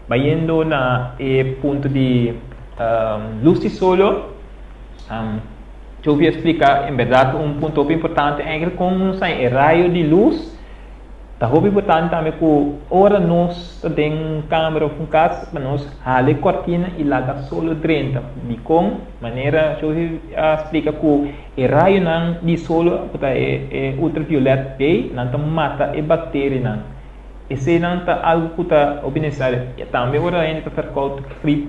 Bayendo na e punto di lus di solo, Jovi a splika en bèrdat un punto hopi importante eigenlijk kon nos haña e rayo di lus. Ta hopi importante tambe ku ora nos ta den un kamber òf un kas pa nos hala e kòrtina i laga solo drenta. Dikon? Manera Jovi a splika ku e rayonan di solo ku ta e ultraviolet B nan ta mata e bakterianan. Eseinan ta algu ku ta hopi nesesario. Tambe ora hende ta fèrkout grip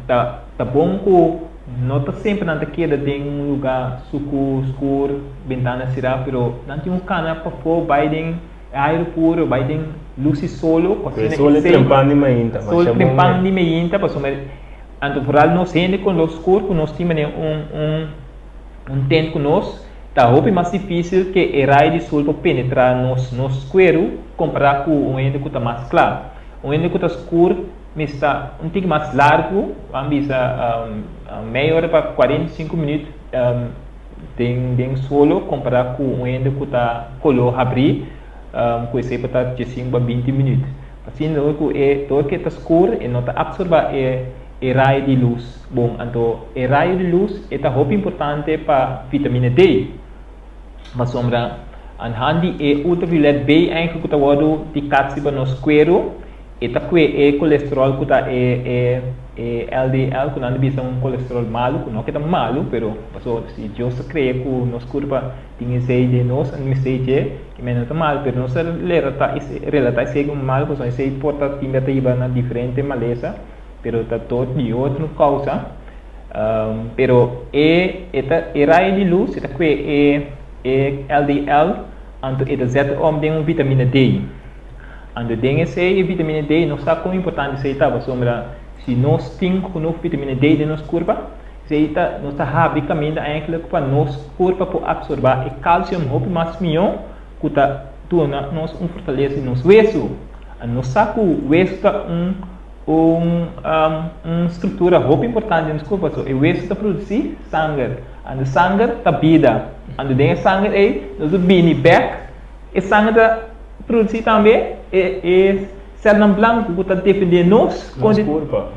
ta ta bon ku no ta semper nan ta keda den un lugá suku, skur, bentana sirá, pero nan tin un kana pafó bai den e airu puru, bai den lus di solo ku asina Sol esei trempan di mainta, sol masha bon trempan mes. di mainta pasobra anto vooral nos hende ku lo skur ku nos tin manera un un un tent ku nos. Ta hopi mas difísil ke e rai di sol por penetrá nos nos kueru kompará ku un hende ku ta mas kla. Un hende ku ta skur mester ta un tiki mas largu, ban bisa mei ora pa 45 minüt den den solo kompará ku un hende ku ta koló habrí ku esei por ta diesinku pa 20 minüt. Asina dor ku e dor ku e ta skur e no ta apsorbá e E rayo di lus bon. Anto e rayo di lus e ta hopi importante pa vitamina D. Pasobra anhand di e ultraviolet B eigenlijk ku ta wòrdu di kat riba nos kueru, e ta kue e kolesteròl ku ta e e e LDL ku nan ta bisa un kolesteròl malu, ku no ke ta malu, pero pasobra si Dios ta krea ku nos kurpa tin esei den nos, a mester dje, ke men no ta malu, pero nos ta relatá esei ku malu pasobra esei por ta tin ta hiba na diferente malesa. Pero ta tot di otro causa. Pero e e ta e rayo di luz e ta kue e e LDL anto e ta zet om den un vitamina D. Anto den esei e vitamina D nos sa kon importante esei ta pasobra si nos tin genoeg vitamina D den nos kurpa esei ta nos ta habri kaminda eindelijk pa nos kurpa por absorba e calcium hopi mas mihó ku ta duna nos un fortalesa di nos wesu. Nos sa ku wesu ta un Un un struktura hopi importante den nos kurpo pasobra e wesu ta produsí sanger. Anto sanger ta bida. Anto den e sanger ei nos ta bini bèk. E sanger ta produsí tambe e e sèlnan blanku ku ta defendé nos kontra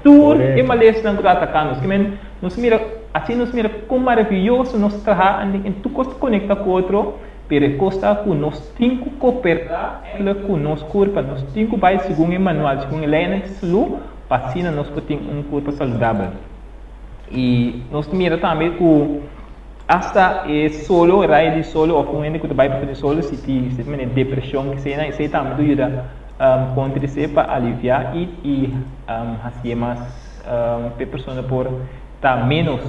tur e malesnan ku ta ataká nos. Kimen nos mira asina nos mira kon maravioso nos traha en tur kos ta konektá ku otro. Pero e kos ta ku nos tin ku koperá enkele ku nos kurpa. Nos tin ku bai segun e manual, segun e leinan di salú, pa asina nos por tin un kurpa saludabel. I nos ta mira tambe ku asta e solo, e rayo di solo òf un hende ku ta bai pafó di solo si tin si tin depreshon keseinan, esei tambe ta yuda kontra esei pa aliviá i i hasié mas pa e persona por ta ménos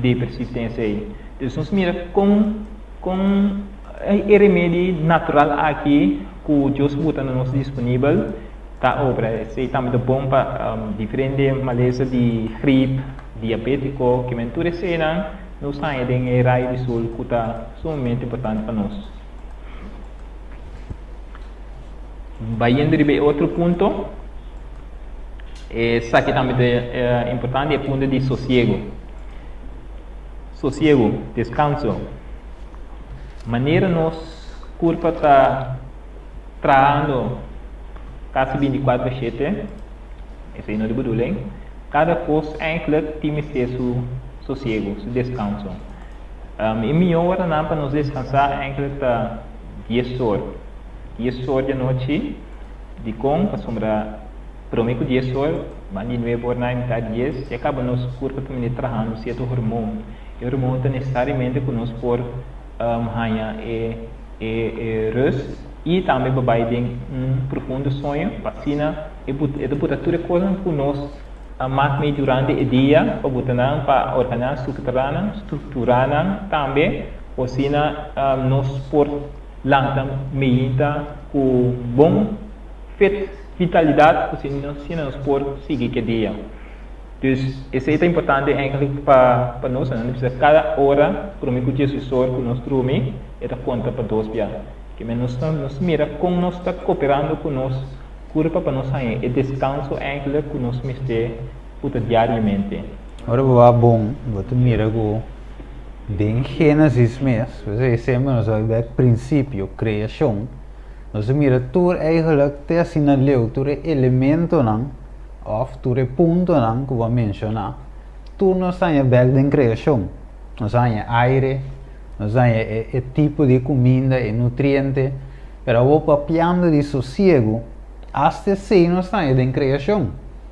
depresivo den esei. Dus nos mira kon kon e remedi natural aki ku Dios buta na nos disponibel ta obra. Esei tambe ta bon pa diferente malesa di grip, diabetiko, kimen tur eseinan nos haña den e rayo di sol ku ta sumamente importante pa nos. Bayendo riba e otro punto, esaki tambe ta importante, e punto di sosiego. Sosiegu, deskanso. Manera nos kurpa ta trahando kasi bintikuater shete, esei no di bedoeling, kada kos eindelijk tin mester su sosiegu, su deskanso. E mihó oranan pa nos deskansá eindelijk ta dies or. Dies or di anochi, dikon? Pasobra Prome ku dies or, banda di nuebe or na e mitad di dies, ya kaba nos kurpa ta mende trahando sierto hormon. E hormon ta nesesariamente ku nos por haña e e e rust i tambe pa bai den un profundo soño pa asina e but e ta buta tur e kosnan ku nos a mak mei durante e dia pa buta nan pa organá strukturá nan strukturá nan tambe ku asina nos por lanta meinta ku bon fit. Vitalidat ku si nos asina nos por sigui ke dia. Dus esei ta importante eigenlijk pa pa nos, nan bisa kada ora prome ku Jesus or ku nos drumi e ta konta pa dos bia. Ke men nos ta nos mira kon nos ta koperando ku nos kurpa pa nos haña e deskanso eigenlijk ku nos mester puta diariamente. Ora bo wak bon, bo ta mira ku den Génesis mes, p'esei semper nos a bai bek prinsipio, kreashon. Nos a mira tur eigenlijk te asina leu, tur e elementonan òf tur e puntonan ku bo a menshoná, tur nos ta haña bèk den kreashon. Nos a haña aire, nos a haña e e tipo di kuminda, e nutriente, pero awor papiando di sosiegu, asta esei nos ta haña den kreashon.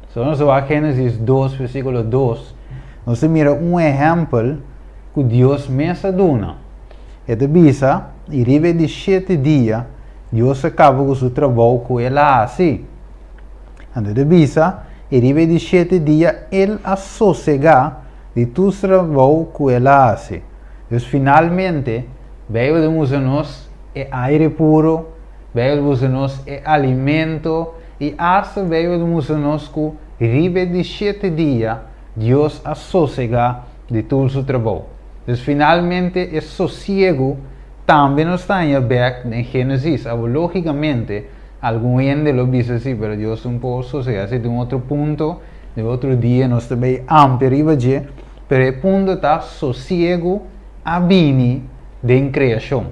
So nos a wak Génesis 2 versíkulo 2, nos ta mira un ehèmpel ku Dios mes a duna. E ta bisa, I riba e di shete dia, Dios a kaba ku su trabou ku el a hasi. Anto e ta bisa, I riba e di shete dia el a sosegá di tur su trabou ku el a hasi. Dus finalmente, Beibel ta mustra nos e aire puru, Beibel ta mustra nos e alimento, i asta Beibel ta mustra nos ku riba e di shete dia, Dios a sosegá di tur su trabou. Dus finalmente e sosiegu tambe nos ta haña bek den Génesis. Awor lógikamente algun hende lo bisa si, pero Dios un por sosegá. Esei ta un otro punto, den otro dia nos ta bay amplia riba dje, pero e punto ta sosiegu a bini den kreashon.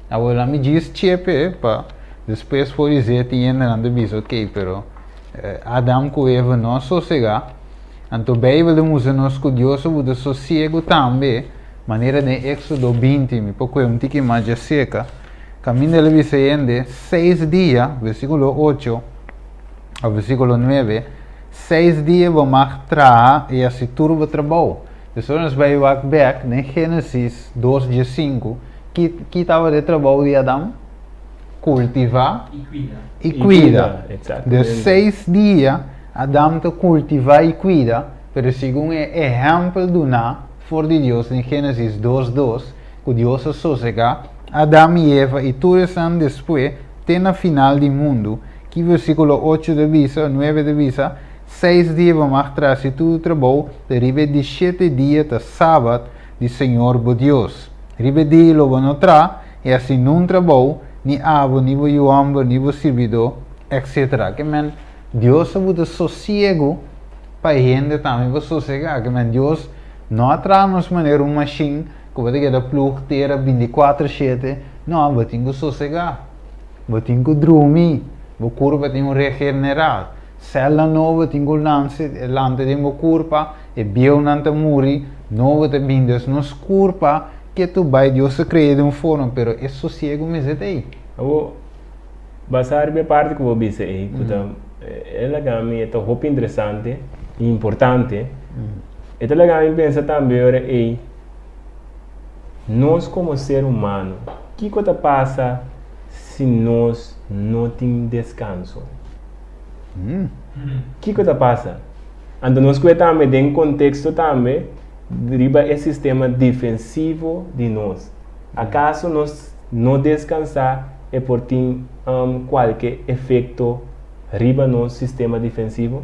Awor laat mi djis chepe pa despues por dise tin hendenan ta bisa ok pero Adam ku Eva no a sosegá. Anto Beibel ta mustra nos ku Dios a buta sosiegu tambe, manera den Éksodo 20, mi por kue un tiki mas djaseka, kaminda el a bisa hende, seis dia, versíkulo 8 òf versíkulo 9, seis dia bo mag traha i hasi tur bo trabou. Despues nos bai wak bèk den Génesis 2 15, ki ki tabata e trabou di Adam? Kultivá i kuida. Dus seis dia Adam ta kultivá i kuida, pero segun e ehèmpel duná for di Dios den Génesis 2, 2, ku Dios a sosegá Adam i Eva i tur esnan despues te na final di mundu, ki versíkulo 8 ta bisa, 9 ta bisa, Seis dia bo mag trasi tur trabou, te riba e di shete dia ta sabat di Señor bo Dios. Riba e dia lo bo no tra i hasi nun trabou, ni abo, ni bo yu hòmber, ni bo sirbidó, etcetera. Ke men, Dios a buta sosiegu pa e hende tambe por sosegá. Ke men Dios no a traha nos manera un mashin ku bo ta keda plug tera 24 shete. No, bo tin ku sosegá. Bo tin ku drumi. Bo kurpa tin ku regenerá. Sèlnan nobo tin ku lanse, lanta den bo kurpa. E bieunan ta muri, nobo ta bin. Dus nos kurpa ketu bai Dios a krea den un forma, pero e sosiegu mester ta ei. Awor, Basá riba e parti ku bo bisa ei, ku ta e laga mi, e ta hopi interesante i importante. E ta laga mi pensa tambe ora ei, nos komo ser humano, kiko ta pasa si nos no tin deskanso? Kiko ta pasa? Anto nos kue tambe den konteksto tambe riba e sistema defensivo di nos. Akaso nos no deskansá e por tin kualke efekto riba nos sistema defensivo?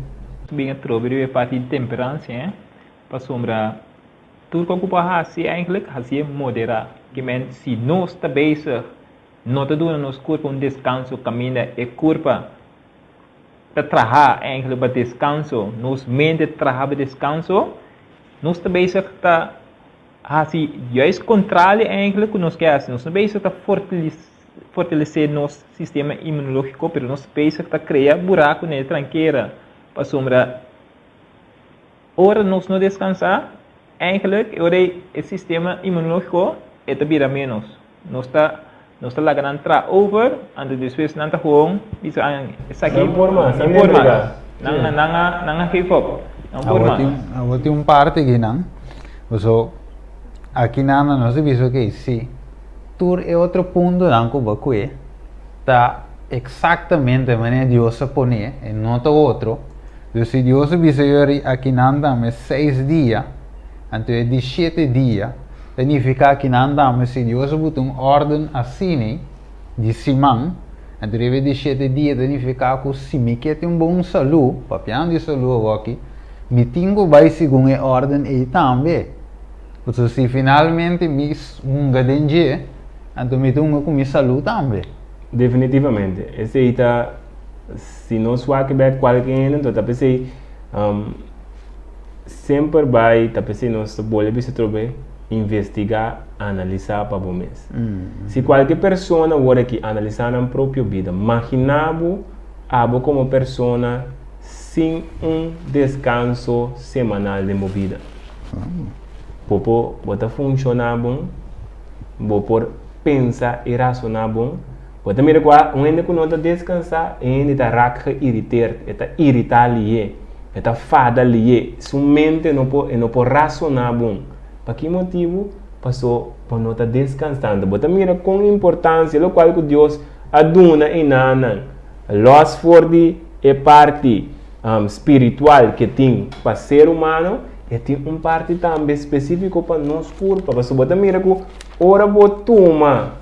Bin atrobe riba e parti di temperansia, eh, pasobra tur kos ku por hasi eigenlijk, hasié moderá. Ke men si nos ta bezig no ta duna nos kurpa un deskanso kaminda e kurpa ta traha eigenlijk pa deskanso, nos mente ta traha pa deskanso, nos ta bezig ta Hasi juist kontrali eigenlijk ku nos ke hasi. Nos no bezig ta fortalesé nos sistema inmunológiko, pero nos bezig ta krea buraku na e trankera. Pasobra ora nos no deskansá, eigenlijk e ora ei e sistema inmunológiko e ta bira ménos. Nos ta nos ta laga nan traha over, anto despues nan ta gewoon bisa esaki Nan por mas, nan por mas. entrega. Nan nan a nan a geef op. Nan por Awor mas. tin awor tin un parti aki nan. Paso aki nan nos a bisa ok si tur e otro puntonan ku bo kue ta eksaktamente manera Dios a pone e no ta otro. Dus si Dios a bisa yori aki nan tambe seis dia anto e di shete dia ta nifiká ki nan tambe si Dios a buta un órden asina di siman anto riba e di shete dia ta nifiká ku si mi ke tin un bon salú, papiando di salú awoki, Mi tin ku bai segun e órden ei tambe. Pasobra si finalmente mi hunga den dje, anto mi ta hunga ku mi salú tambe. Definitivamente. Esei ta, si nos wak bek kualke hende, anto ta p'esei semper bai, ta p'esei nos ta bolbe bisa atrobe. Investigá, analisá pa bo mes. Si kualke persona wor aki analisá nan propio bida, maginá bo abo komo persona sin un deskanso semanal den bo bida. Bo por, bo ta funshoná bon, bo por pensa i rasoná bon. Bo ta mira ku un hende ku no ta deskansá, e hende ta rak geïrriteerd, e ta iritá lihé, e ta fada lihé, su mente no por, e no por rasoná bon. Pa ki motibu? Paso bo no ta deskansando. Bo ta mira kon importansia lokual ku Dios a duna enanan, lòs for di e parti spiritual ke tin pa ser humano, e tin un parti tambe spesífiko pa nos kurpa. Paso bo ta mira ku ora bo tuma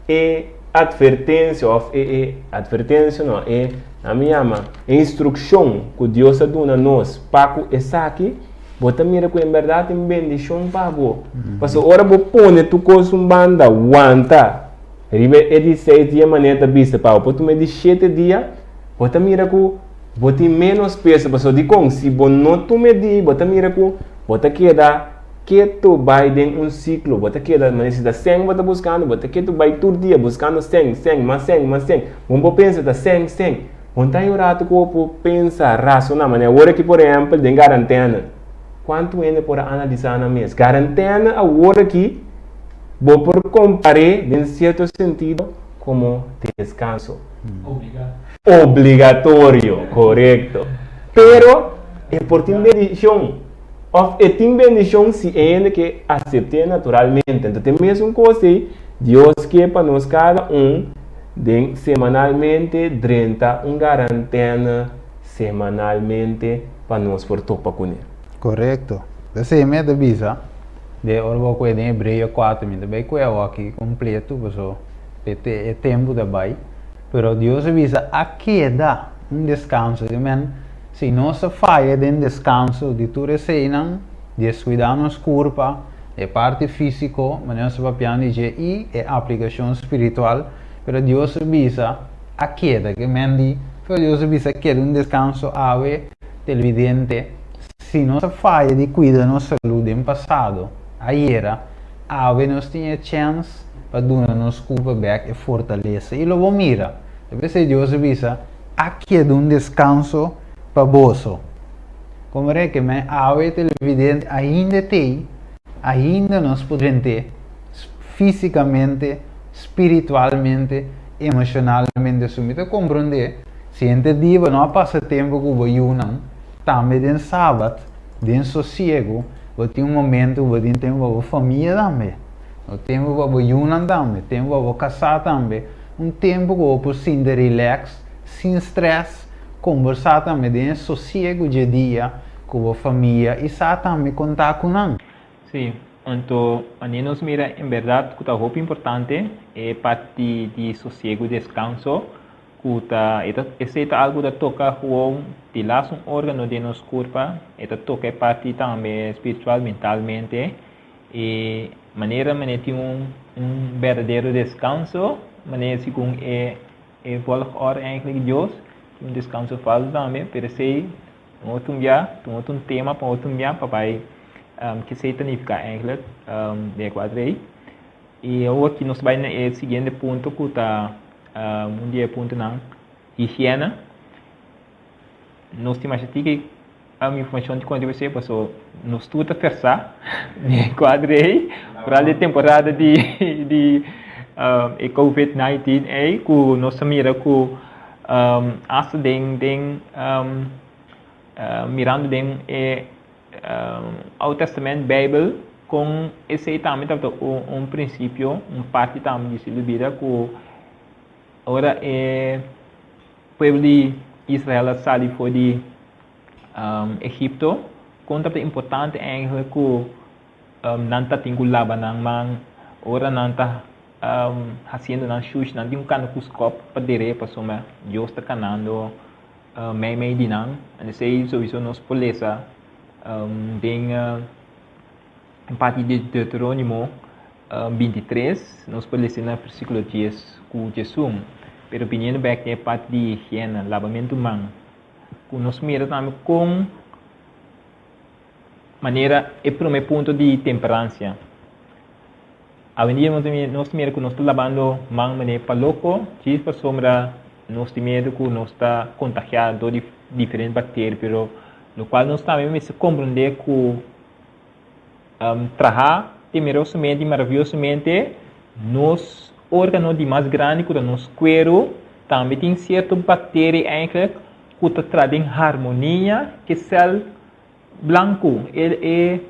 e atvertensia òf e e atvertensia no, e nan mi yama e instrukshon ku Dios a duna nos pa ku esaki, Bo ta mira ku en bèrdat tin bendishon pa bo. Pasobra ora bo pone tur kos un banda, wanta riba e di seis dia manera ta bisa pa bo por tuma e di shete dia, bo ta mira ku bo tin ménos peso. Pasobra dikon? Si bo no tuma e di, bo ta mira ku bo ta keda ketu bai den un siklo. Bo ta keda manera si ta sèn bo ta buskando, bo ta ketu bai tur dia buskando sèn, sèn, mas sèn, mas sèn. Bo no por pensa ta sèn, sèn. Bon ta e un ratu ku bo por pensa, rasoná. Manera awor aki por ehèmpel den garantèna. Kuantu hende por a analisá nan mes? Garantèna awor aki bo por kompar'é den sierto sentido komo deskanso. Obligá. Obligatorio, korekto. Pero e por tin bendishon òf e tin bendishon si e hende ke asept'é naturalmente. Anto ta e mesun kos ei Dios ke pa nos kada un. Den semanalmente drenta un garantèna semanalmente pa nos por topa kuné. Korekto. Esei mi ta bisa den ora bo kue den Hebreo kuater mi ta bai kue awoki kompleto paso e tempu ta bai pero Dios a bisa a keda un deskanso di men si nos a faya den deskanso di tur eseinan deskuida nos kurpa E parti físiko, manera nos ta papiando di dje, i e aplikashon spiritual, pero Dios a bisa a keda, ke men di, pero Dios a bisa a keda un deskanso awe, televidente, si nos a faya di kuida nos salú den pasado, ayera, awe nos tin e chèns pa duna nos kurpa bèk e fortalesa, i lo bo mira, ta p'esei Dios a bisa, a keda un deskanso pa boso. Como reke men awe televidente ainda tei, ainda nos por drent'é físicamente, spiritualmente, emocionalmente. So mi ta comprende si henter dia bo no a pasa tempo cu bo yunan, tambe den sabat, den sosiego, bo tin un momento cu bo tin tempo pa bo famia tambe, bo tempo pa bo yunan tambe, tempo pa bo casá tambe, un tempo cu bo por sinti relax, sin stress. Kombersá tambe den e sosiegu dje dia ku bo famia i sa tambe kontá ku nan. Sí, anto wanneer nos mira en berdad ku ta hopi importante e parti di sosiegu i deskanso ku ta e ta esei ta algu ta toka gewoon di las un organo den nos kurpa e ta toka e parti tambe spiritual mentalmente i manera manera tin un un berdadero deskanso manera segun e E volgorde eigenlijk Dios tin un descanso falso tambe, pero esei un otro un bia, un otro un tema pa otro un bia pa bai um, ke esei ta nifica eigenlijk um, den e kuadro ei. I awor aki nos bai na e siguiente punto ku ta um, un di e puntonan, higiena. Nos tin masha tiki informashon di konta esei paso nos tur ta fersá den e kuadro ei foral di temporada di di e covid 19 ei ku nos ta mira ku asta den den mirando den e Oud Testament Bijbel kon esei tambe tabata un prinsipio un parti tambe di su bida ku ora e Pueblo di Israel a sali for di Egipto, kon tabata importante eigenlijk ku nan ta tin ku laba nan man ora nan ta hasiendo nan shushi, nan tin ku kana ku skòp pa der'é pasobra Dios ta kanando meimei di nan. Esei souiso nos por lesa den e parti di Deuterónimo 23, nos por lesa na versíkulo 10 ku 11. Pero biniendo bèk den e parti di higiena, labamentu man, ku nos mira tambe kon manera e promé punto di temperansia. Awendia nos nos ta mira ku nos ta labando man manera pa loko, djis pasobra nos tin miedu ku nos ta kontagiá dor di diferente bakteria, pero lokual nos tambe mester komprendé ku traha temerosamente i maraviosamente nos órgano di mas grandi ku ta nos kueru tambe tin sierto bakteria eindelijk ku ta traha den harmonia ku e sèl blanku, e.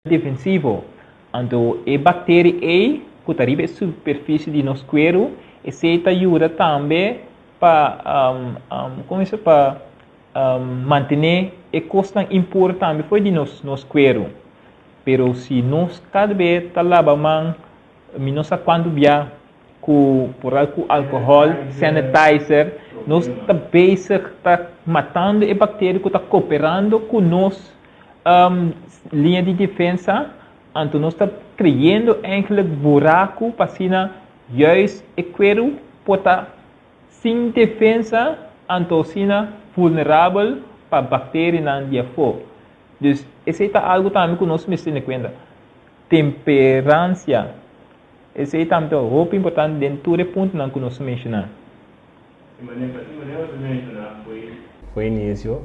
Defensivo. Anto e bacteria ei cu ta riba e superficie di nos cuero, esey ta yuda tambe pa, como bisa, pa mantene e cosnan impuro tambe for di nos nos cuero. Pero si nos cada be ta laba man, mi no sa cuanto bia cu por al cu alcohol, sanitizer, nos ta bezig ta matando e bacteria cu ta cooperando cu nos Liña di defensa, anto nos ta kreyendo eigenlijk buraku pa asina juist e kueru por ta sin defensa anto asina vulnerabel pa bakterianan di afó. Dus esei ta algu tambe ku nos mester tene kuenta. Temperansia, esei tambe ta hopi importante den tur e puntonan ku nos a menshoná. E manera e manera bo ta menshoná foi foi inisio,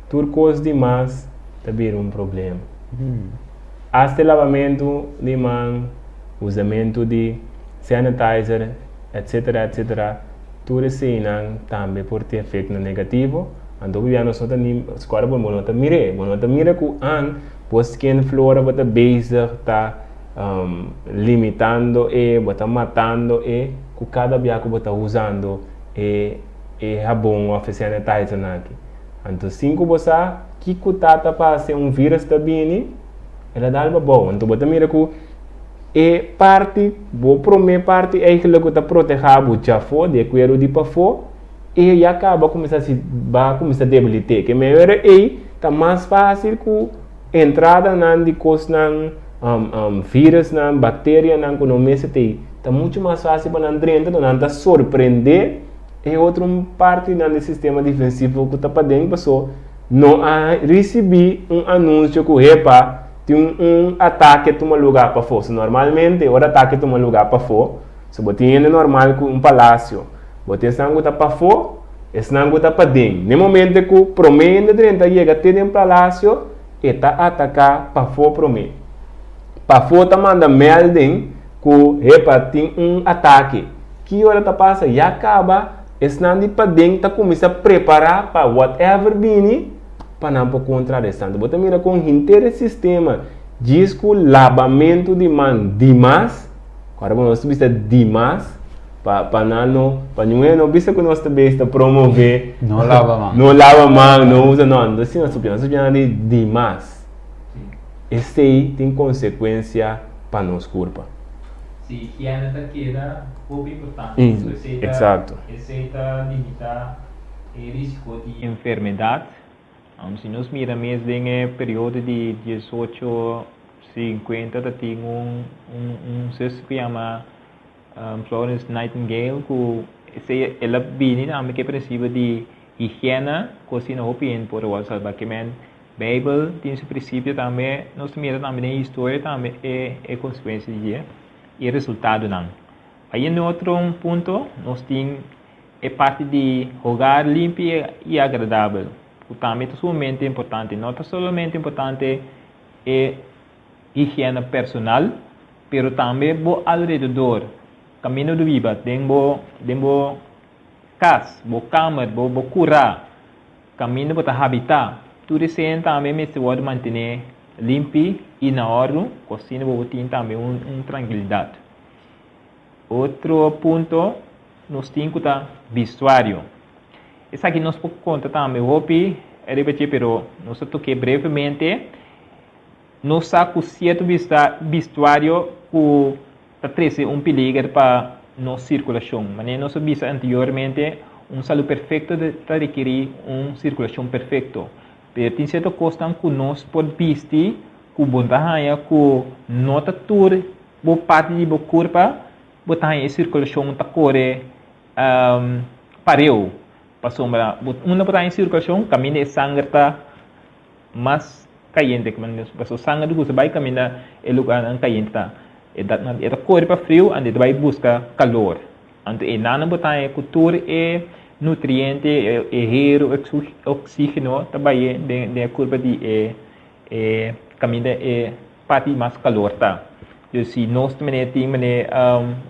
tur kos di mas ta bira un problema. Asta e labamentu di man, usamentu di sanitizer, etcetera etcetera, tur eseinan tambe por tin efektonan negativo. Anto bo bia nos no ta ni skòrda bo no ta mir'é, bo no ta mira ku an bo skin flora bo ta bezig ta limitando e, bo ta matando e ku kada bia ku bo ta usando e e habon òf e sanitizer aki. Anto sin ku bo sa kiko ta ta pasa un virus ta bini, el a dal bo abou. Anto bo ta mira ku e parti, bo promé parti eigentlik ku ta protehá bo djafó, di e kueru di pafó, e ya kaba kuminsá si ba kuminsá debilit'é. Ke manera ei ta mas fásil ku Entradanan di kosnan, virusnan, bakterianan ku no mester ta ei, ta muchu mas fásil pa nan drenta, enton nan ta sorprendé e otro partinan di sistema defensivo ku ta paden, paso no a risibí un anunsio ku hepa tin un atake tuma lugá pafó. So normalmente ora atake tuma lugá pafó, so bo tin hende normal ku un palasio, bo tin esnan ku ta pafó, Esnan ku ta paden. N'e momente ku promé hende drenta yega te den palasio, e ta ataká pafó promé. Pafó ta manda melding ku hepa tin un atake. Ki ora ta pasa? Ya kaba esnan di paden ta kuminsá prepará pa whatever bini pa nan por kontrarestá. Anto bo ta mira kon henter e sistema djis ku labamentu di man dimas, ora bo nos ta bisa dimas, Pa pa nan no, pa niun hende no bisa ku nos ta bes ta promové. No laba man. No laba man, no usa no. No asina nos ta piensa, nos ta piensa di dimas. Esei tin konsekuensia pa nos kurpa. Sí, higiene ta keda hopi importante. So esei ta, Eksakto. esei ta limitá e risiko di enfermedat. Si nos mira mes den e periodo di diesocho sinkuenta ta tin un un un sus ku yama Florence Nightingale ku esei el a bini tambe ku e prinsipio di higiena ku asina hopi hende por a wòrdu salbá. Ke men Beibel tin su prinsipio tambe, nos ta mira tambe den historia tambe e e konsekuensia di dje i e resultadonan. Bayendo otro un punto nos tin e parti di hogar limpi i agradabel ku tambe ta sumamente importante. No ta solamente importante e higiena personal, pero tambe bo alrededor, kaminda bo biba, den bo den bo kas, bo kamer, bo bo kurá, kaminda bo ta habitá, tur esei tambe mester wòrdu mantené limpi i na òrdu, ku asina bo por tin tambe un un trankilidat. Otro punto nos tin ku ta bistuario. Esaki nos por konta tambe hopi riba dje, pero nos ta tok'é brevemente. Nos sa ku sierto bistuario ku ta trese un peliger pa nos sirkulashon. Manera nos a bisa anteriormente, un salú perfekto ta rekerí un sirkulashon perfekto. Pero tin sierto kosnan ku nos por bisti ku bo ta haña ku no ta tur bo parti di bo kurpa bo ta haña e sirkulashon ta kore pareu. Pasobra unda bo ta haña sirkulashon kaminda e sanger ta mas kayente, pasobra sanger di gusta bai kaminda e lugarnan kayente ta. E ta e ta kore pa friu anto e ta bai buska kalor. Anto e nan bo ta haña ku tur e nutriente, e heru, e oksígeno ta bai den den e kurpa di e e kaminda e parti mas kalor ta. Dus si nos ta mane tin mane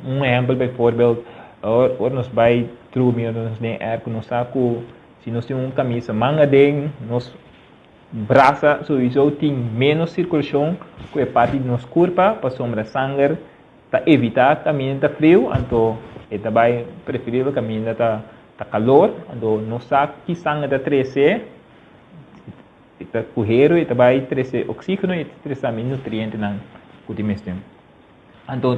un ehèmpel bijvoorbeeld ora nos bai drumi ora nos den airco nos sa ku si nos tin un kamisa manga den nos brasa souiso tin menos sirkulashon ku e parti di nos kurpa pasobra sanger ta evitá kaminda ta friu anto e ta bai preferibel kaminda ta ta kalor anto nos sa ki sanger ta trese e ta kuheru e ta bai trese oksígeno i ta trese tambe nutrientenan ku tin mester. Anto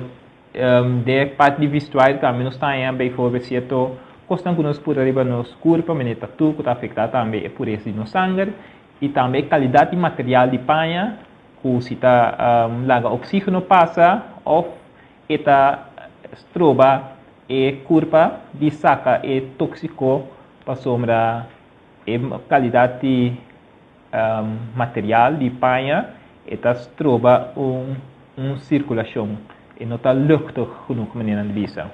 den e parti di vestuario tambe nos ta haña bijvoorbeeld sierto kosnan ku nos pura riba nos kurpa manera tatu ku ta afektá tambe e puresa di nos sanger i tambe e kalidat di material di paña ku si ta laga oksígeno pasa òf e ta stroba e kurpa di saka e tóksiko pasobra e kalidat di material di paña e ta stroba un un sirkulashon, e no ta luchtig genoeg manera nan ta bisa.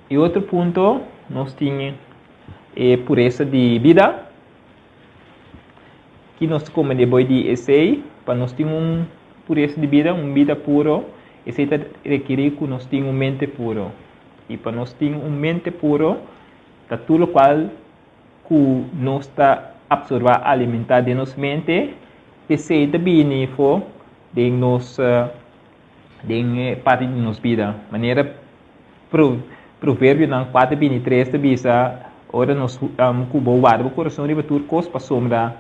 E otro punto nos tin e puresa di bida. Ki nos ta kome de boi di esei? Pa nos tin un puresa di bida, un bida puro, esei ta rekerí ku nos tin un mente puro. I pa nos tin un mente puro, ta tur lokual ku nos ta apsorbá, alimentá den nos mente, esei ta bini for den nos den e parti di nos bida. Manera Proverbionan 4:23 ta bisa, Ora nos ku bo warda bo kurason riba tur kos pasobra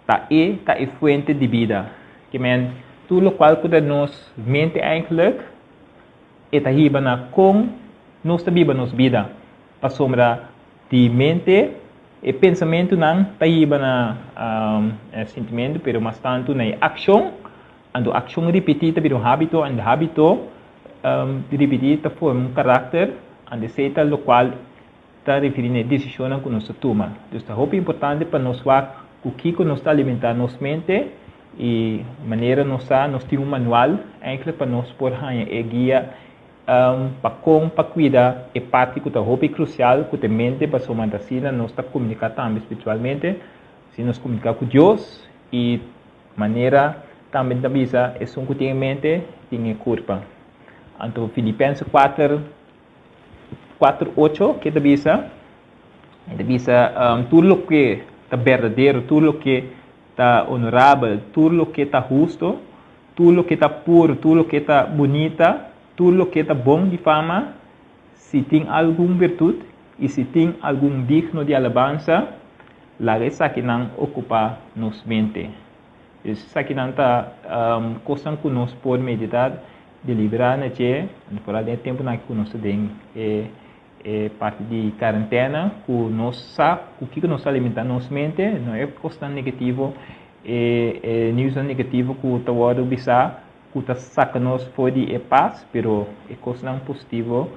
ta e ta e fuente di bida. Ke men, tur lokual ku ta nos mente eindelijk e ta hiba na kon nos ta biba nos bida. Pasobra di mente e pensamentunan ta hiba na sintimentu pero mas tantu na e akshon. Anto akshon ripití ta bira un hábito, anto hábito ripití ta forma un karakter, anto esei ta lokual ta referí na e desishonnan ku nos ta tuma. Dus ta hopi importante pa nos wak ku kiko nos ta alimentá nos mente i manera nos sa nos tin un manual enkele pa nos por haña e guia pa kon pa kuida e parti ku ta hopi krusial ku ta e mente pasobra asina nos ta komuniká tambe spiritualmente, si nos komuniká ku Dios i Manera tambe ta bisa, esun ku tin e mente, tin e kurpa. Anto Filipense 4, 4, 8, ke ta bisa? E ta bisa, tur loke ta berdadero, tur loke ta onorabel, tur loke ta husto, tur loke ta puro, tur loke ta bunita, tur loke ta bon di fama, si tin algun birtut i si tin algun digno di alabansa, Laga esakinan okupá nos mente. Esakinan ta kosnan ku nos por meditá, deliberá na dje, foral den e tempunan aki ku nos ta den e e parti di karentena, ku nos sa ku kiko nos ta alimentá nos mente, no e kosnan negativo, e e niusnan negativo ku ta wòrdu bisá ku ta saka nos for di e pas, pero e kosnan positivo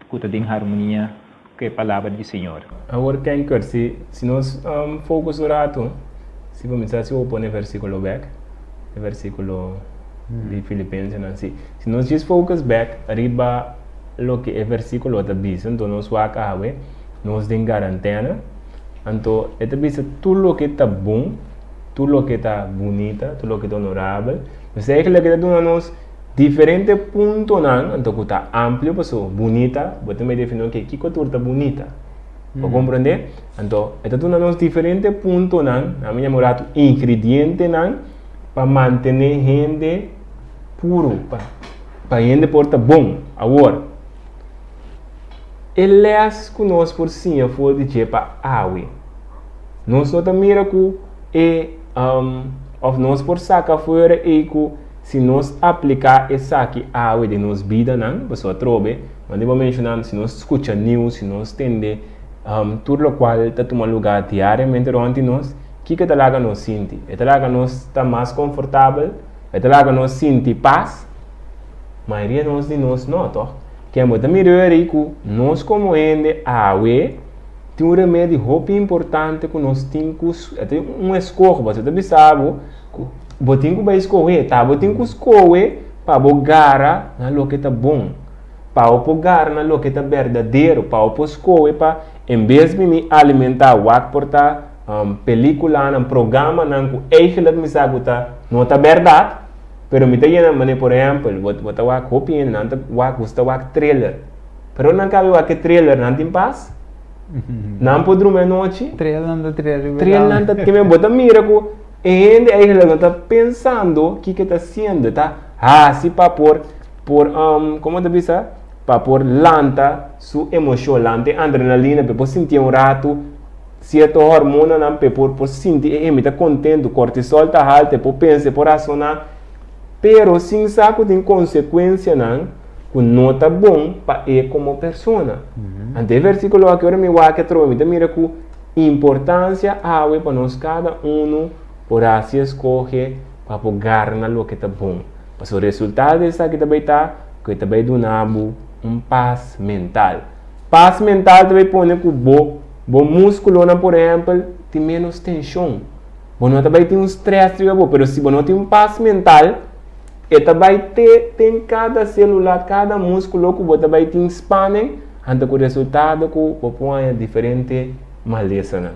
ku ta den harmonia ku e Palabra di Señor. Awor Kenker, si si nos focus un rato, si bo mester si bo pone e versiculo bek, e versiculo di Filipensenan, si si nos djis focus bek riba loke e versiculo ta bisa, anto nos wak awe, nos den garantena, anto e ta bisa tur loke ta bon, tur loke ta bunita, tur loke ta honorabel, nos eigenlijk e ta duna nos Diferente puntonan anto ku ta amplio paso bunita bo ta mei defini oke kiko tur ta bunita bo komprende anto e ta duna nos diferente puntonan nan mi yama un ratu ingredientenan pa mantene hende puru pa pa hende por ta bon awor e les ku nos por siña for di dje pa awe nos no ta mira ku e of nos por saka fuera ei ku Si nos apliká esaki awe den nos bidanan, pasobra atrobe, manera bo a menshoná, si nos skucha news, si nos tende tur lokual ta tuma lugá diariamente rònt di nos, kiko e ta laga nos sinti? E ta laga nos ta mas konfortabel? E ta laga nos sinti pas? Mayoria nos di nos no, tòg? Ken bo ta mira ora ku nos komo hende awe tin un remedi hopi importante ku nos tin ku, e ta un eskoho, pasobra e ta bisa bo ku. Bo tin ku bai skohe, ta bo tin ku skohe pa bo gara na loke ta bon, pa bo por gara na loke ta berdadero, pa bo por skohe pa en bes di mi alimentá wak por ta pelikulanan, programanan ku eigenlijk mi sa ku ta no ta bèrdat, pero mi ta yena manera por ehèmpel bo bo ta wak hopi hende nan ta wak gusta wak thriller, pero nan kabe wak e thriller nan tin pas? Nan por drumi anochi? Thriller nan ta thriller riba Thriller nan ta bo ta mira ku E hende eigenlijk no ta pensando kiko e ta hasiendo, e ta hasi pa por por komo ta bisa? Pa por lanta su emoshon, lanta e adrenalina pa e por sintié un ratu sierto hormonanan pa e por por sinti e mi ta kontentu, kortisol ta haltu, e por pensa, e por rasoná, pero sin sa ku tin konsekuensianan ku no ta bon pa e komo persona. Anto e versíkulo aki ora mi wak atrobe mi ta mira ku Importancia awe pa nos cada uno por haci escoge pa por garna loke ta bon. Pasobra resultado di esaki ta bay ta cu e ta bay duna bo un paz mental. Paz mental ta bay pone cu bo bo musculonan por ehempel tin menos tension. Bo no ta bay tin un stress riba bo, pero si bo no tin un paz mental e ta bay te den cada celula, cada musculo cu bo ta bay tin spanning. Anto ku resultado ku bo por haña diferente malesanan.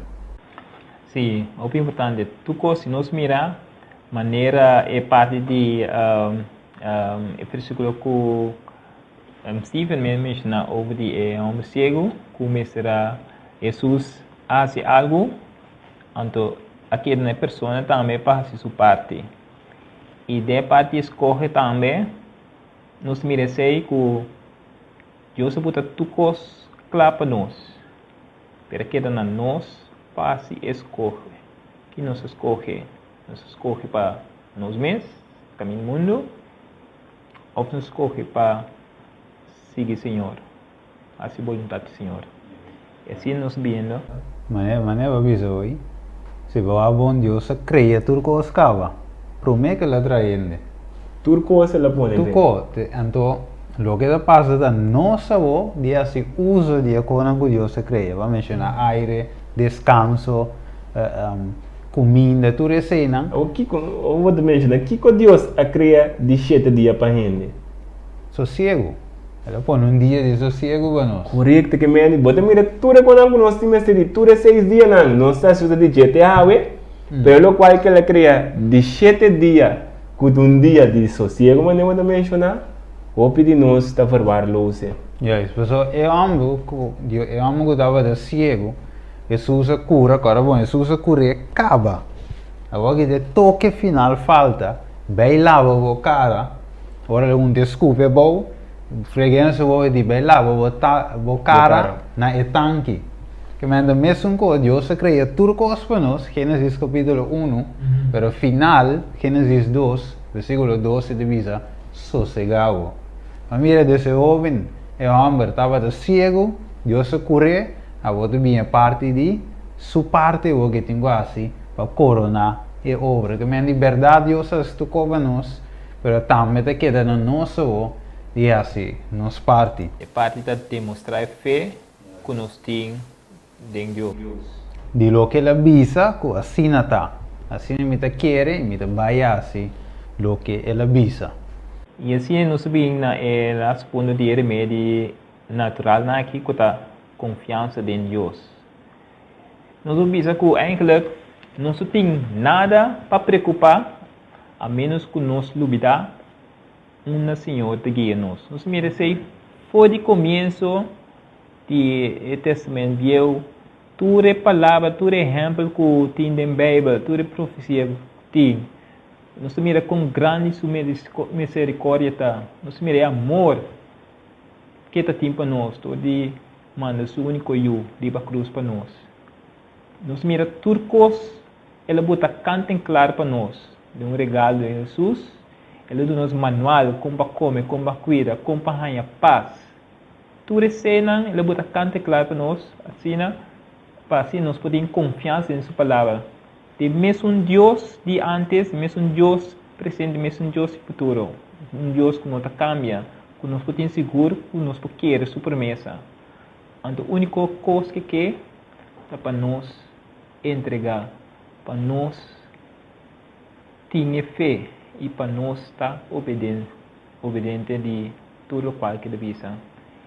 Sí, hopi importante. Tur kos si nos mira manera e parti di e versíkulo ku Steven mes menshoná over di e hòmber siegu ku mester a Hesus a hasi algu, anto a keda na e persona tambe pa hasi su parti. I den e parti di skohe tambe nos mira esei ku Dios a buta tur kos kla pa nos, pero a keda na nos pa hasi e skohe. Ki nos a skohe? Nos a skohe pa nos mes, kaminda mundu, òf nos skohe pa sigui Señor, hasi boluntat di Señor? I asina nos biendo. Manera manera bo a bisa hoy, si bo a bon Dios a crea tur cos caba, prome cu el a trae hende. Tur cos el a pone Tur den. cos. Anto, loke ta pasa ta nos abo di haci uso di e cosnan cu Dios a crea. Bo a menciona aire, descanso, cuminda, tur eseinan. Awor kico, awor bo ta menciona, kico Dios a crea di shete dia pa hende? Sosiego. El a pone un dia di sosiegu pa nos. Korekto ke meni. Bo ta mira tur e konan ku nos tin mester di tur e seis dianan. Nos ta hasi usa di djete awe, pero lokual ke el a krea di shete dia ku ta un dia di sosiegu manera bo ta menshoná, hopi di nos ta verwaarloze. Juist, pasobra e hòmber ku e hòmber ku tabata siegu, Hesus a kura, kòrda bon, Hesus a kur'é kaba. Awor ki ta e toke final falta, bai laba bo kara. Ora el un te scupi abou, fregendo su boca di bai laba bo ta bo cara na e tanki. Ke mende mesun cos, Dios a crea tur cos pa nos, Genesis capitulo uno, pero final, Genesis dos, versiculo 12 ta bisa, sosega bo. Ma mira des e hoben, e homber tabata ciego, Dios a cur'é, abo ta bin e parti di su parti awor ke tin cu haci pa corona e obra. Ke mende di berdad Dios a haci tur cos pa nos. Pero tambe ta keda na nos awor di hasi nos parti. E parti ta demostrá e fe ku nos tin den Dios. Di loke el a bisa ku asina ta. Asina mi ta kere i mi ta bai hasi loke el a bisa. I asina nos a bin na e laatste punto di e remedi naturalnan aki ku ta konfiansa den Dios. Nos a bisa ku eigenlijk nos no tin nada pa preokupá A ménos ku nos lubidá unda Señor ta guia nos. Nos mira esei for di komienso di e Tèstamènt Bieu, tur e palabra, tur e ehèmpel ku tin den Beibel, tur e profesia ku tin. Nos ta mira kon grandi su miserikòrdia ta. Nos ta mira e amor ku e ta tin pa nos dor di manda su úniko Yu riba krus pa nos. Nos mira tur kos El a bota kant en klar pa nos den un regalo di Hesus. El a duna nos manual kon pa kome, kon pa kuida, kon pa haña pas. Tur eseinan el a bota kant en klar pa nos asina pa asina nos por tin konfiansa den su Palabra. Di mesun Dios di antes, di mesun Dios presente, di mesun Dios di futuro. Un Dios ku no ta kambia, ku nos por tin sigur ku nos por kere su promesa. Anto úniko kos ke ke ta pa nos entregá pa nos tin e fe i pa nos ta obediente di tur lokual ku e ta bisa.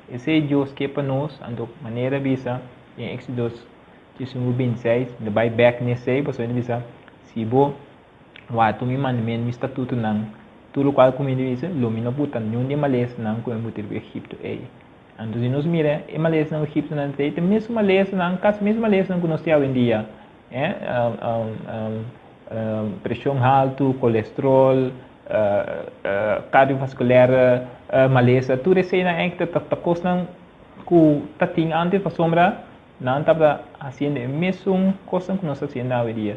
Esei Dios ke pa nos, anto manera bisa den Éxodo 19, mi ta bai bèk n'esei pasobra e ta bisa, Si bo wak mi mandamentu, mi statutonan, tur lokual ku mi ta bisa, lo mi no buta niun di e malesanan ku mi a buta riba Egipto ei. Anto si nos mira e malesanan ku egiptonan ta ei, ta mesun malesanan, kasi mesun malesanan ku nos tin awendia. Preshon haltu, kolesterol, kardiovaskuler malesa, tur eseinan ei ta kosnan ku ta tin antes pasobra nan tabata hasiendo e mesun kosnan ku nos ta hasiendo awendia.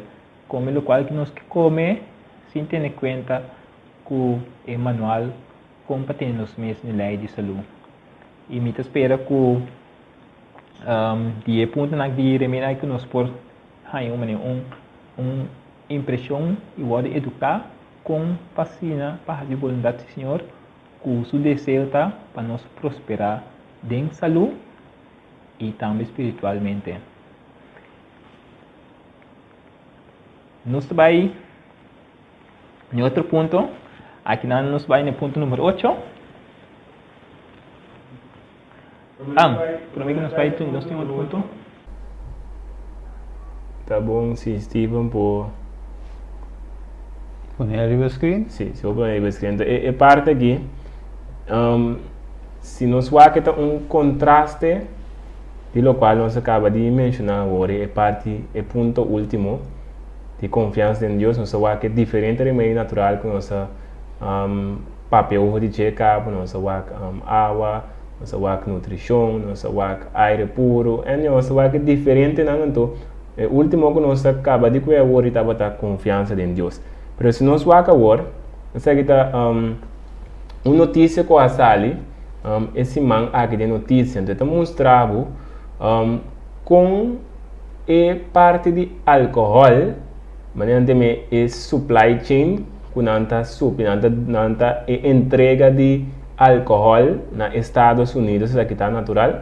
Kome lokual ku nos ke kome sin tene kuenta ku e manual kon pa tene nos mes na e lei di salú. I mi ta spera ku di e puntonan di remina ku nos por haña un manera un un impreshon i wòrdu eduká kon pa asina pa hasi boluntat di Señor ku su deseo ta pa nos prosperá den salú i tambe spiritualmente. Nos ta bai na otro punto. Akinan nos bai na punto number ocho. Ah, promé ku nos bai nos tin otro punto. Ta bon si Steven por. Pone riba screen? Si, si bo pone riba screen. Enton e parte aki, si nos wak e ta un contraste di locual nos a caba di menciona awor, e parti, e punto ultimo di confiansa den Dios, nos a wak e diferente remedio natural cu nos a papia over di dje caba, nos a wak awa, nos a wak nutricion, nos a wak aire puro, en nos a wak e diferentenan, anto e ultimo cu nos a caba di cu awor y tabata confiansa den Dios. Pero si nos wak awor, esaki ta un noticia cu a sali e siman aki den noticia, anto e ta mustra bo con e parti di alcohol, manera nan ta yama e supply chain cu nan ta supi, nan ta nan ta e entrega di alcohol na Estados Unidos, esaki ta natural,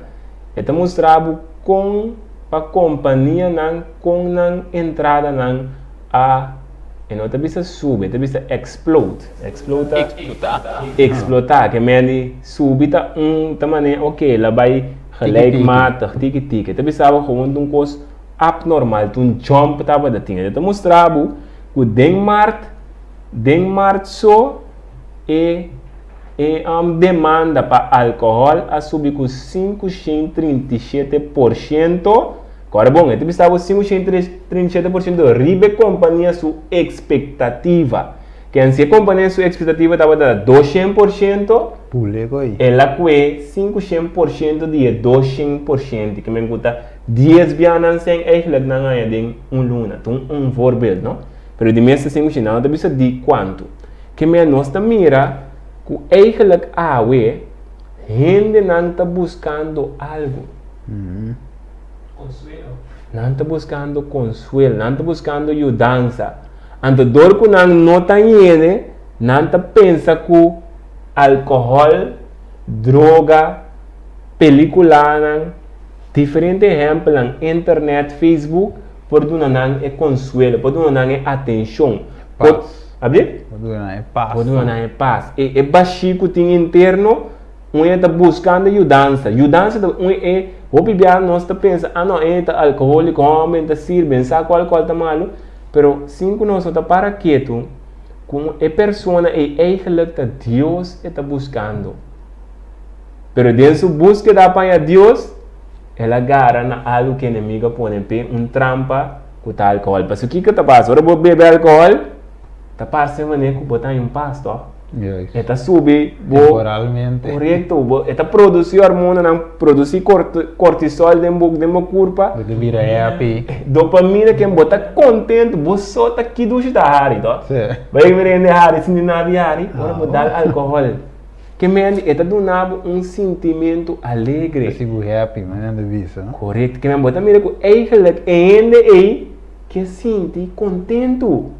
e ta mustra bo con pa companianan con nan entradanan a, e no ta bisa subi, e ta bisa explode, explode ta Explotá. explotá, ke men di subi ta un ta manera ok la bai gelijkmatig, tiki tiki, e ta bisa bo gewoon ta un kos abnormal, ta un jump tabata tin, e ta mustra bo ku den mart, den mart so e e demanda pa alkohòl a subi ku 537%, Kòrda bon, e ta bisa bo 537% riba e kompania su ekspektativa. Ken si e kompania su ekspektativa tabata 200%, Pule ku ei. el a kue 500% di e 200%, ke men ku ta dies bia nan sen eigelijk nan haña den un luna. Ta un voorbeeld, no? Pero di mes ta 500, nan no ta bisa di kuantu. Ke men nos ta mira ku eigelijk awe hendenan ta buskando algu. Konsuelo. Nan ta buskando konsuelo, nan ta buskando yudansa. Anto dor ku nan no ta yene, nan ta pensa ku alkohòl, droga, pelikulanan, diferente ehèmpelnan, internet, Facebook, por duna nan e konsuelo, por duna nan e atenshon. Pas. Abie? Por duna nan e pas. Por duna nan e pas. E bashí ku tin interno. Un e ta buskando yudansa. Yudansa ta un e hopi bia nos ta pensa, ah no, e ta alkoholiko, hòmber, e ta sirbi, e sa ku alkohòl ta malu. Pero sin ku nos no ta para ketu ku e persona ei eigelijk ta Dios e ta buskando. Pero den su búskeda pa haña Dios, el a gara na algu ku enemigu a pone p'e, un trampa ku ta alkohòl. Pasobra kiko ta pasa ora bo bebe alkohòl? Ta parse manera ku bo ta haña un pas, tòg? Juist. E ta subi bo. Temporalmente. Korekto. Bo, e ta produsí hormonanan, produsí kortisol den bo, den bo kurpa. Bo ta bira happy. Dopamina ken bo ta kontentu, bo so ta ki dushi ta hari, tòg? Sí. Bo yega mira hende hari sin di nada di hari, ora bo dal alkohòl. Ke men e ta duna bo un sintimentu alegre. Ta hasi bo happy, manera nan ta bisa, no? Korekto. Ke men bo ta mira ku eigelijk e hende ei ke sinti kontentu.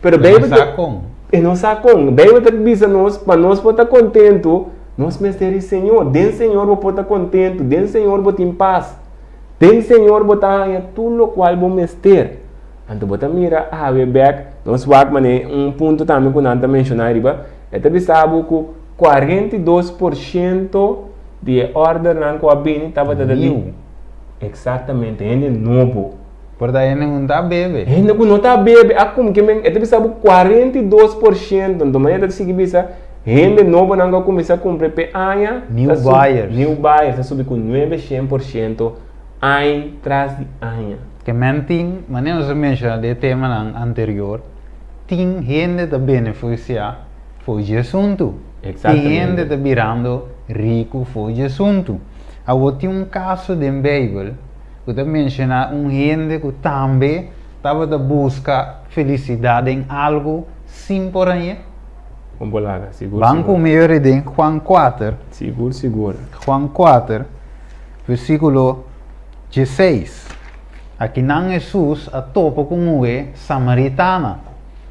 Pero Bijbel ta. E no sa kon. E no sa kon. Bijbel ta bisa nos, pa nos por ta kontentu, nos mester di Señor. Den Señor bo por ta kontentu. Den Señor bo tin pas. Den Señor bo ta haña tur lokual bo mester. Anto bo ta mira awe bek, nos wak manera un punto tambe ku nan ta menshoná ariba, e ta bisa bo ku 42% di e òrdernan ku a bini tabata di. Niu. Eksaktamente, hende nobo. Por ta hende ku no ta bebe. Hende ku no ta bebe a kum ke men, e ta bisa bo 42%, anto manera ta sigui bisa hende nobonan ku a kuminsá kumpra p'e aña. New buyers. New buyers ta subi ku 900% aña tras di aña. Ke men tin, manera nos a menshoná den e temanan anterior, tin hende ta benefisiá for dje asuntu. Tin hende ta birando riku for dje asuntu. Awor tin un kaso den Beibel ku ta menshoná un hende ku tambe tabata buska felisidat den algu sin por hañ'é. Kon bo laga? Sigur, Ban sigur. ku mi yori den Juan kuater. Sigur, sigur. Juan kuater, versíkulo 16. Akinan Hesus a topa ku un muhé samaritana.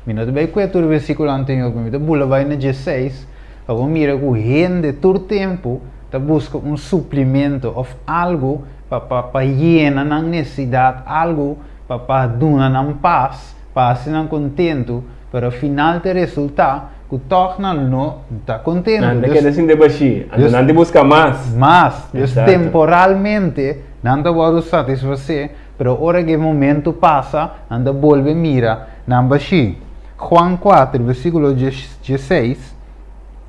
Mi no ta bai kue tur versíkulo anterior, pero mi ta bula bai na 16 pa bo mira ku hende tur tempu ta buska un suplimento òf algu pa pa pa yena nan nesesidat, algu pa pa duna nan pas, pa hasi nan kontentu, pero final ta resultá ku tòg nan no ta kontentu. Nan ta keda sinti bashí, anto nan ta buska mas. Mas. Dus temporalmente nan ta wòrdu satisfasé, pero ora ku e momentu pasa, nan ta bolbe mira nan bashí. Juan 4, versíkulo 16,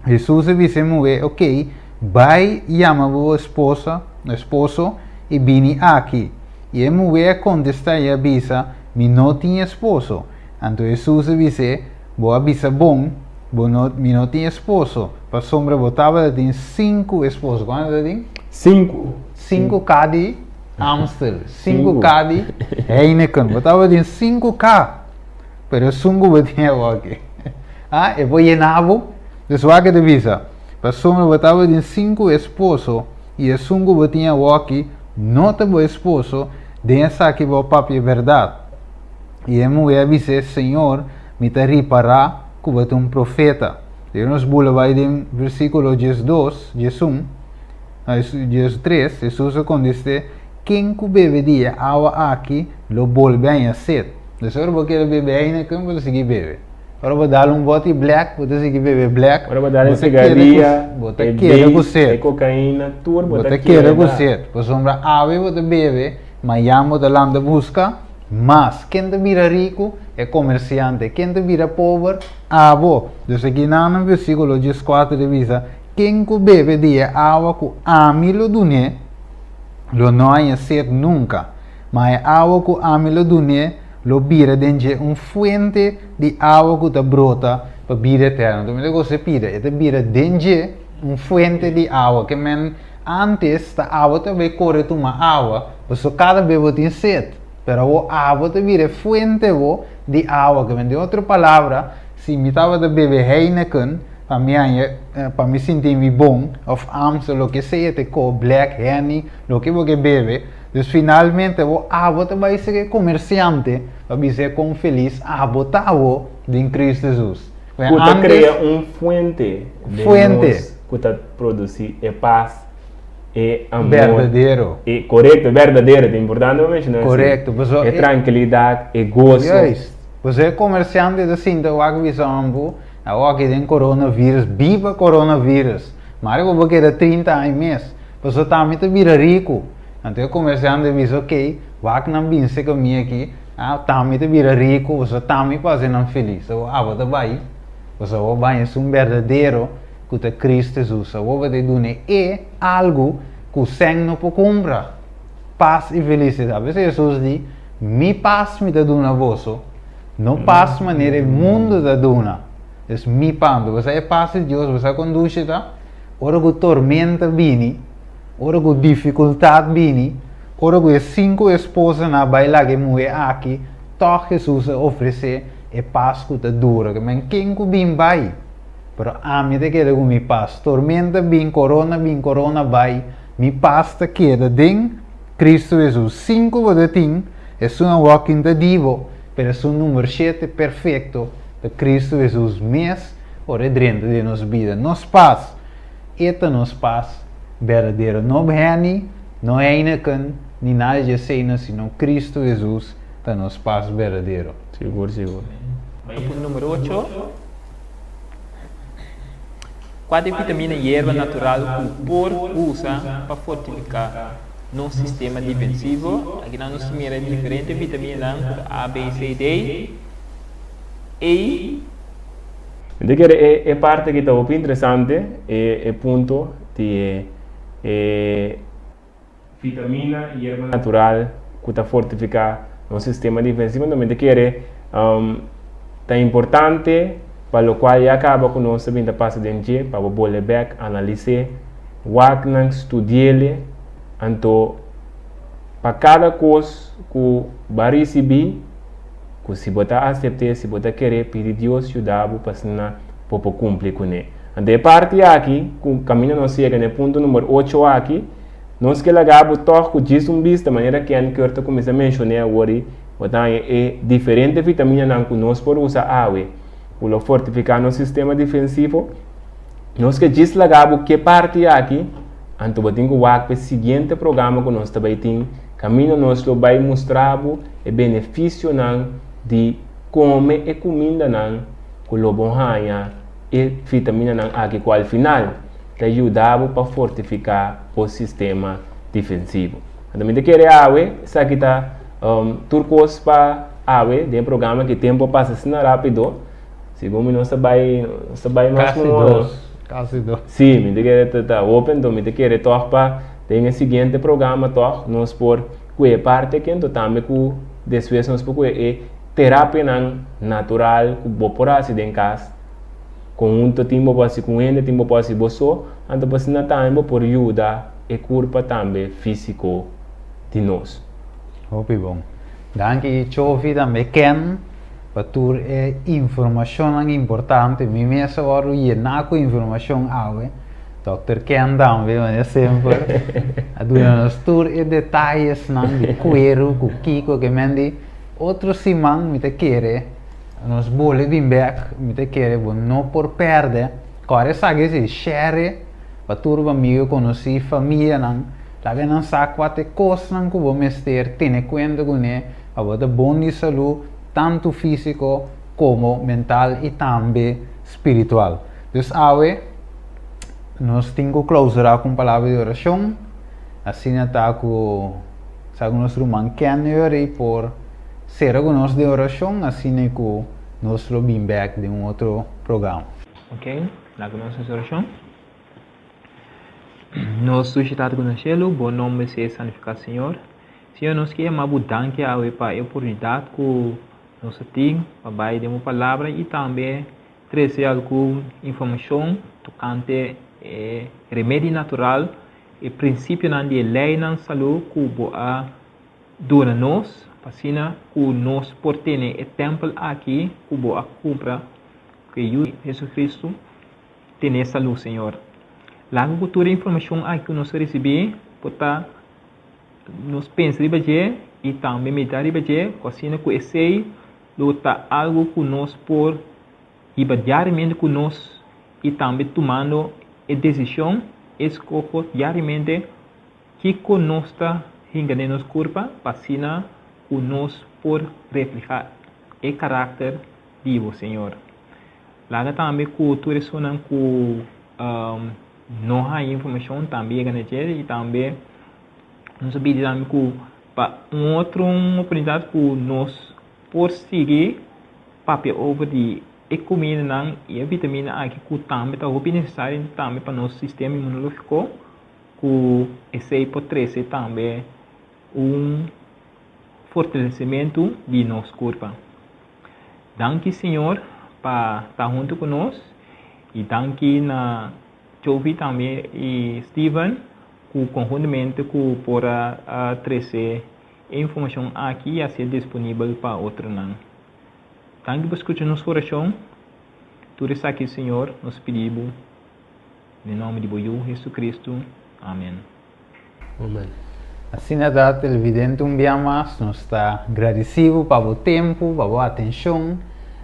Hesus a bisa e muhé, Oké, bai yama bo esposa, esposo, i bini aki. I e muhé a kontestá i a bisa, Mi no tin esposo. Anto Hesus a bis'é, Bo a bisa bon, bo no, mi no tin esposo, pasobra bo tabata tin sinku esposo. Kuantu ta tin? Sinku. 5K di Amstel, 5K di Heineken. Bo tabatin 5K, pero esun ku bo tin awor-aki, ah, e por yena bo. Dus wak e ta bisa, Pasobra bo tabatin sinku esposo, i esun ku bo tin awor-aki no ta bo esposo, den esaki bo a papia bèrdat. I e muhé a bis'é, Señor, mi ta ripará ku bo ta un profeta. Debe nos bula bai den versíkulo 12, 11. 13, Hesus a kontest'é, Ken ku bebe di e awa aki lo bolbe haña set. Dus ora bo kere bebe Heineken, bo ta sigui bebe. Ora bo dal un bòti Black, bo ta sigui bebe Black. Ora bo dal e Bo ta keda ku, sigaria, bo ta e keda ku base, set. e kokaina, tur bo Bo ta ta keda ku keda. set. Pasobra awe bo ta bebe, mañan bo ta lanta buska mas. Ken ta bira riku? E komersiante. Ken ta bira pober? Abo. Dus aki nan na versíkulo 14 ta bisa, Ken ku bebe di e awa ku ami lo dun'é, lo no haña set nunka, ma e awa ku ami lo dun'é lo bira den dje un fuente di awa ku ta brota pa bida eterno. Anto mira kos e pida, e ta bira den dje un fuente di awa. Ke men ántes ta awa ta bai kore tuma awa, pasobra kada bes bo tin set, pero awor abo ta bira e fuente bo di awa. Ke men den otro palabra, si mi tabata bebe Heineken, Pa mi haña, pa mi sinti mi bon, of Amstel, loke sea te ko, Black, Henny, loke bo ke bebe. Dus finalmente bo abo ta bai ser e komersiante pa bisa e kon felis abo ta awo den Cristo Jesus. Ku ta krea un fuente den Fuente. nos ku ta produsi e pas, e amor. Berdadero. E, korekto, berdadero, ta importante pa menshoná esei. Korekto, pasobra E trankilidat, e goso. Juist. Pasobra e komersiante ta sinta wak bisa ambu. Awor aki den coronavirus, biba coronavirus! Mari bo por keda 30 aña mes, pasobra tambe ta bira riku. Anto e comerciante a bisa, ok, wak nan bin seca mi aki, ah, tambe ta bira riku, pasobra tambe por haci nan feliz. Awor abo ta bai, pasobra bo baña esun berdadero cu ta Cristo Jesus. Awor bo ta duna e algu cu sèn no por cumpra, pas y felicidad. P'esei Jesus di, Mi pas mi ta duna boso. No pas manera e mundu ta duna. Es mi pan. Bo sa e pas di Dios, bo sa kon dushi ta? Ora ku tormenta bini, ora ku difikultat bini, ora ku e sinku esposanan a bai laga e muhé aki, tòg Hesus a ofresé e pas ku ta dura. Ke men ken ku bin bai, pero ami ta keda ku mi pas. Tormenta bin, korona bin, korona bai, mi pas ta keda den Kristu Hesus. Sinku bo ta tin. Esun awor kin ta di bo, pero esun number shete perfecto ta Cristo Jesus mes ora e drenta den nos bida. Nos pas, e ta nos pas berdadero. No Henny, no Heineken, ni nada di eseinan, sino Cristo Jesus. ta nos pas berdadero. Sigur, sigur. Punto number 8. Kua ta e vitamina i yerba natural ku por usa pa fortifiká nos sistema defensivo? Akinan nos ta mira e diferente vitaminanan ku ta A, B, C, D, E. Mi ta kere e e parti aki ta hopi interesante, e e punto di e e vitamina i yerba natural ku ta fortifiká nos sistema defensivo. Anto mi ta kere ta importante pa lokual ya kaba ku nos ta bin ta pasa den dje pa bo bole bèk, analis'é, wak nan, studi'el, anto pa kada kos ku bo a risibí ku si bo ta asept'é, si bo ta ker'é, pidi Dios yuda bo pa asina bo por kumpli kuné. Anto e parti aki ku kaminda nos yega na e punto number ocho aki, nos ke laga bo tòg ku djis un bista manera Ken Kurt ta kuminsá menshoné awor i bo ta haña e diferente vitaminanan ku nos por usa awe ku lo fortifiká nos sistema defensivo. Nos ke djis laga bo ke parti aki, anto bo tin ku wak pa e siguiente programa ku nos ta bai tin kaminda nos lo bai mustra bo e benefisionan di kome e kumindanan ku lo bo haña e vitaminanan aki ku al final ta yuda bo pa fortifiká bo sistema defensivo. Anto mi ta kere awe esaki ta tur kos pa awe den e programa ki tempu a pasa asina rápido. Segun mi nos ta bai nos ta bai mas Kasi ku un ora. dos, kasi dos. Sí, mi ta kere ta ta hopi anto mi ta kere tòg pa den e siguiente programa tòg nos por kue e parti aki anto tambe ku despues nos por kue e terapianan natural ku bo por hasi den kas konhunto tin bo por hasi ku un hende tin bo por hasi bo so anto pa asina tambe bo por yuda e kurpa tambe físiko di nos. Hopi bon. Danki Chofi tambe Ken pa tur e informashonnan importante. Mi mes a wòrdu yená ku informashon awe. Dòkter Ken tambe manera semper a duna nos tur e detayesnan di kueru ku kiko ke men di otro siman mi ta kere nos bole bin bek mi ta kere bo no por pèrdè kòrda esaki si share pa tur bo amigo konosí famianan laga nan sa kua ta e kosnan ku bo mester tene kuenta kuné pa bo ta bon di salú tantu físiko komo mental i tambe spiritual. Dus awe nos tin ku klausurá ku un palabra di orashon, asina ta ku sa ku nos ruman Ken Uri por sera ku nos den orashon asina ku nos lo bin bèk den un otro programa. Ok, laga nos hasi orashon. Nos Dushi Tata ku na shelu, bo nomber sea santifiká Señor. Señor nos ke yama bo danki awe pa e oportunidat ku nos a tin pa bai den bo palabra i tambe trese algun informashon tokante e remedi natural, e prinsipionan di e leinan salú ku bo a duna nos, pa asina ku nos por tene e tèmpel aki ku bo a kumpra ku e Yu Hesu-Kristu, tene salú, Señor. Laga ku tur e informashon aki ku nos a risibí por ta nos pensa riba dje i tambe meditá riba dje, ku asina ku esei lo ta algu ku nos por hiba diariamente ku nos i tambe tumando e desishon, e eskoho diariamente kiko nos ta hinka den nos kurpa pa asina ku nos por reflehá e karakter di bo, Señor. Laga tambe ku tur esunnan ku no haña informashon tambe yega na dje i tambe nos a pidi tambe ku pa un otro oportunidat ku nos por sigui papia over di e kumindanan i e vitamina aki ku tambe ta hopi nesesario tambe pa nos sistema inmunologiko ku esei por trese tambe un fortalesimentu di nos kurpa. Danki Señor pa ta huntu ku nos i danki na Jovi tambe i Steven ku konhuntamente ku por a trese E informashon aki a ser disponibel pa otronan. Danki pa skucha nos orashon. Tur esaki, Señor, nos pidi Bo den nòmber di Bo Yu, Jesucristo. Amen. Amen. Asina ta, televidente, un bia mas nos ta gradisí bo pa bo tempu, pa bo atenshon.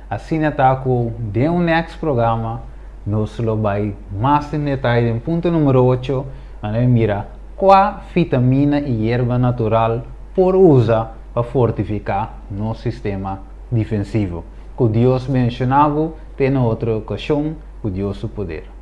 Asina ta ku den un next programa nos lo bai mas den detaye den punto numero ocho, manera mira Kua vitamina i yerba natural por usa? pa fortifiká nos sistema defensivo. Ku Dios bendishoná bo, te na otro okashon, ku Dios su poder.